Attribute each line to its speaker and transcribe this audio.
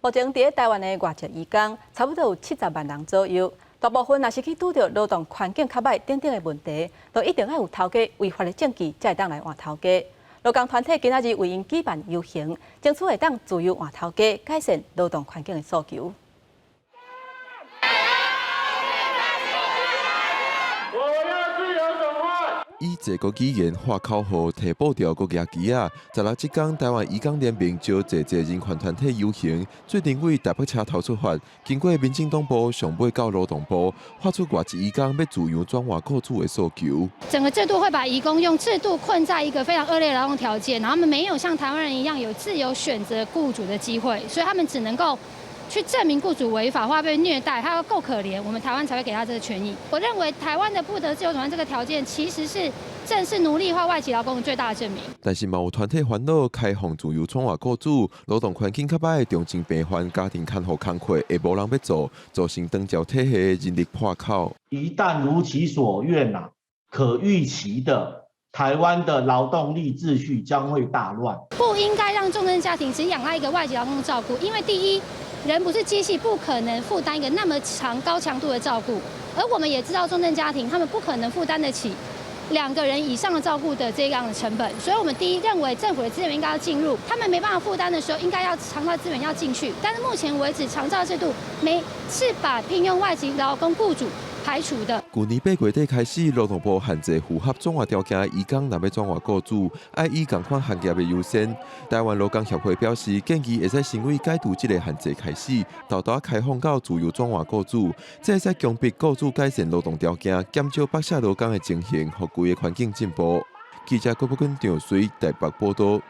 Speaker 1: 目前佇台灣的外籍移工差不多有70萬人左右，大部分若是去拄著勞動環境較䆀等等的問題，都一定愛有頭家違法的證據，才會當來換頭家。勞工團體今仔日為𪜶舉辦遊行，爭取會當自由換頭家，改善勞動環境的訴求。
Speaker 2: 我要自由轉換。
Speaker 3: 以這個語言喊口號、提布條、閣舉旗仔。16這工，台灣移工聯盟召濟濟人權團體遊行，做陣為台北車頭出發，經過民進黨部，上尾到勞動部，發出外籍移工欲自由轉換雇主的訴求。
Speaker 4: 整個制度會把移工用制度困在一個非常惡劣的勞動條件，然後他們沒有像台灣人一樣有自由選擇雇主的機會，所以他們只能夠去證明雇主違法或被虐待，他要夠可憐，我們台灣才會給他這個權益。我認為台灣的不得自由轉換這個條件，其實是正是奴隸化外籍勞工的最大的證明。
Speaker 3: 但是嘛有團體煩惱，開放自由轉換雇主，勞動環境較䆀的重症病患、家庭看護工課會無人欲做，造成長照體系的人力破口。
Speaker 5: 一旦如其所願啊，可預期的，台灣的勞動力秩序將會大亂。
Speaker 4: 不應該讓重症家庭只仰賴一個外籍勞工照顧，因為第一，人不是機器，不可能負擔一個那麼長高強度的照顧。而我們也知道，重症家庭他們不可能負擔得起兩個人以上的照顧的這樣的成本。所以，我們第一認為政府的資源應該要進入，他們沒辦法負擔的時候，應該要長照資源要進去。但是目前為止，長照制度沒是把聘用外籍勞工雇主排除的。
Speaker 3: 舊年8月底開始，勞動部限制符合轉換條件的移工，若欲轉換雇主，愛以仝款行業的優先。台灣勞工協會表示，建議會使先為解除這个限制開始，沓沓開放到自由轉換雇主，這會使強迫雇主改善勞動條件，減少剝削勞工的情形，予規个環境進步。記者郭寶君、張水台北報道。